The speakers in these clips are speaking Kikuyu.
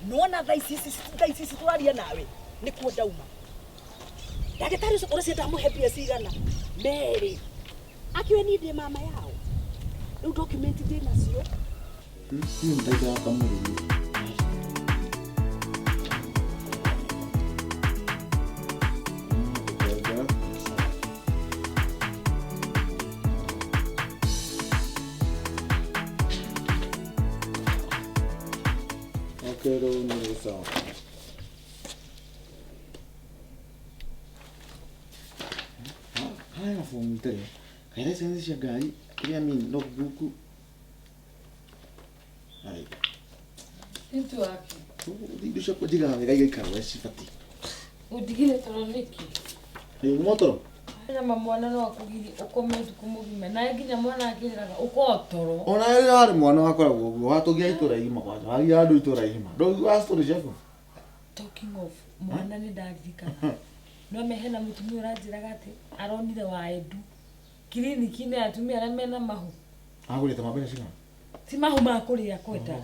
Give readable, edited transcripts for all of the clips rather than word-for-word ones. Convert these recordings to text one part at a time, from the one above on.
Nona thaa ici thaa ici tũraria nawe nĩkuo ndauma. Ndagĩtarĩ ũcio ũreciria ndamũhe mbia cigana? Merĩ. Akĩũĩ niĩ ndĩ mama yao. Rĩu document ndĩ nacio. Niĩ nĩndaigua kamũrũrũ. Okay, rĩu nĩ sawa. Haya na fomu itarĩ. Kaĩ license cia ngari kĩrĩa mean logbook. Ai. Network. Indo ciakwa njigaga wega igaikara ũrĩa cibatiĩ. Ũndigire toro nĩkĩ? Ĩ motoro. Nyama mwana no akũgirie ũkome ũtukũ mũgima nawe nginya mwana akĩrĩraga ũkorwo toro. Ona rĩrĩa warĩ mwana wakoragwo ũguo watũgia itũra igima kwanja wagia andũ itũra igima. Ndũiguaga story ciaku? Talking of mwana nĩ ndaririkana. No me hena mũtumia ũranjĩraga atĩ aronire wa Edu kiriniki-inĩ ya atumia arĩa mena mahu. Agũrĩte ma mbeca cigana? Ti mahu ma kũrĩa kwenda.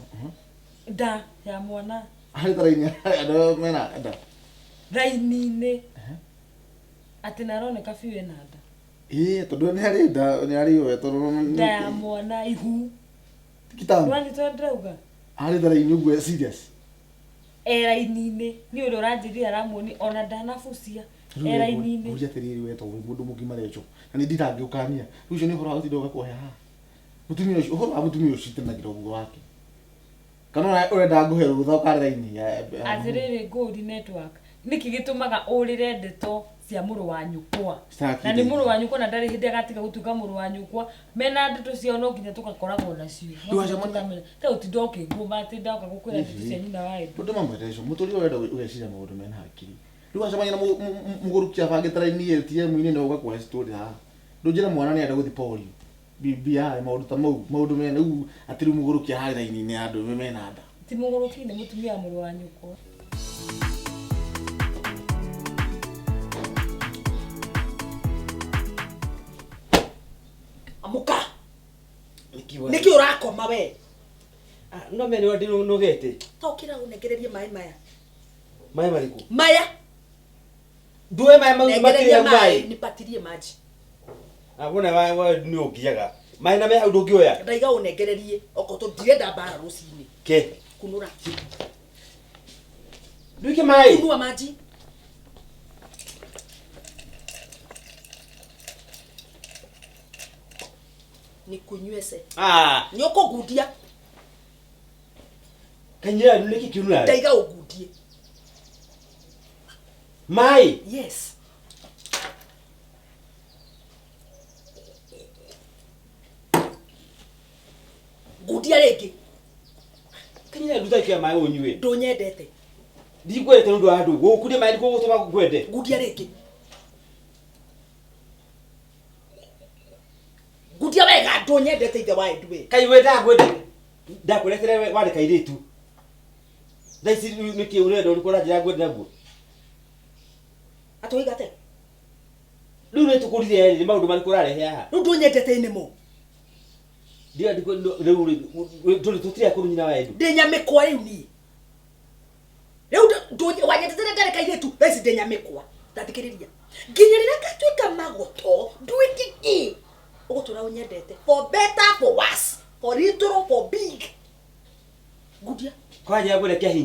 Nda ya mwana. Harĩ ta raini andũ mena nda. Raini-inĩ. Atĩ na aroneka biũ ena nda. Ĩĩ tondũ nĩ arĩ nda nĩ arĩ we tondũ Nda ya mwana ihu. Kitambo. Nĩwanyita ũrĩa ndĩrauga? Arĩ ta raini ũguo serious. E raini-inĩ. Niĩ ũrĩa ũranjĩrire aramuonia ona ndanabucia. E raini-inĩ. Ngũria atĩrĩrĩ we tondũ wĩ mũndũ mũgima Rachel na nĩ nditangĩgũkania. Rĩu ũcio nĩ ũhoro wa gũtinda ũgakũhe haha. Mũtumia ũcio ũhoro wa mũtumia ũcio itenagĩra ũguo wake. Kana ũrenda ngũhe rũtha ũkare raini ya Atĩrĩrĩ ngũri network. Nĩkĩ gĩtũmaga ũrĩre ndeto cia mũrũ wa nyũkwa? Sitaki Na nĩ mũrũ wa nyũkwa na ndarĩ hĩndĩ agatiga gũtuĩka mũrũ wa nyũkwa. Mena ndeto ciao no nginya tũgakoragwo nacio. No nginya Ndũgacemanie- tũkamenya. Ta ũtinda ũkĩngũma atĩ ndoka gũkwĩra ndeto cia nyina wa Edu. Ũndũ mamwe Rachel, mũtũrĩre ũrenda ũgeciria maũndũ mena hakiri. Rĩu wacemania na mũgũrũki abangĩte raini ATM-inĩ na ũgakũhe story haha. Ndũnjĩre mwana nĩ arenda gũthiĩ polio. BBI maũndũ ta mau, maũndũ mena rĩu atĩ rĩu mũgũrũki ararĩ raini-inĩ ya andũ mena nda. Ti mũgũrũki nĩ mũtumia wa mũrũ wa nyũkwa. Amũka. Nĩkĩ ũrakoma we? No mene wa ndinogete. Ta ũkĩra ũnengererie maĩ maya. Maĩ marĩkũ? Maya. Nduwe maĩ mau Nengereria makĩrĩa maĩ maĩ. nipatirie maji. Ah, wona wa wa nĩ ũngiaga. Maĩ na me hau ndũngĩoya. Ndaiga ũnengererie okorwo tondũ ndirenda mbara rũcinĩ. Ke. Kunũra. Nduike maĩ. Kunua maji. Nikunywese. Ah, Nĩ ũkũngundia. kanyira nĩkĩ kĩũru nawe? Ndaiga ũngundie. Maĩ. Yes. Ngundia rĩngĩ. Kanyira ndutaikia maĩ ũnyue. Ndũnyendete. Ndikwendete nĩ ũndũ wa andũ. Gũkũria maĩ nĩkuo gũtũma ngwende. Ngundia rĩngĩ. Ngundia wega ndũnyendete ithe wa Edu we. Kai we ndakwende. Ndakũretere warĩ kairĩtu. Thaa ici rĩu nĩkĩ ũrenda ũrĩkũ ũranjĩra ngwende naguo? Atĩ woiga atĩa? Rĩu nĩ tũkũrire nĩ maũndũ marĩkũ ũrarehe haha? Rĩu ndũnyendete anymore. Ndio rĩu rĩ tũrĩ tũtirĩ akũrũ nyina wa Edu. Ndĩ nyamĩkwa rĩu niĩ. Rĩu wanyendete rĩrĩa ndarĩ kairĩtu thaa ici ndĩ nyamĩkwa. Tathikĩrĩria. Nginya rĩrĩa ngatuĩka magoto nduĩke kĩ ũgũtũra ũnyendete for better for worse for little for big. Ngundia. Kwanjĩra ngwende kĩa hinya.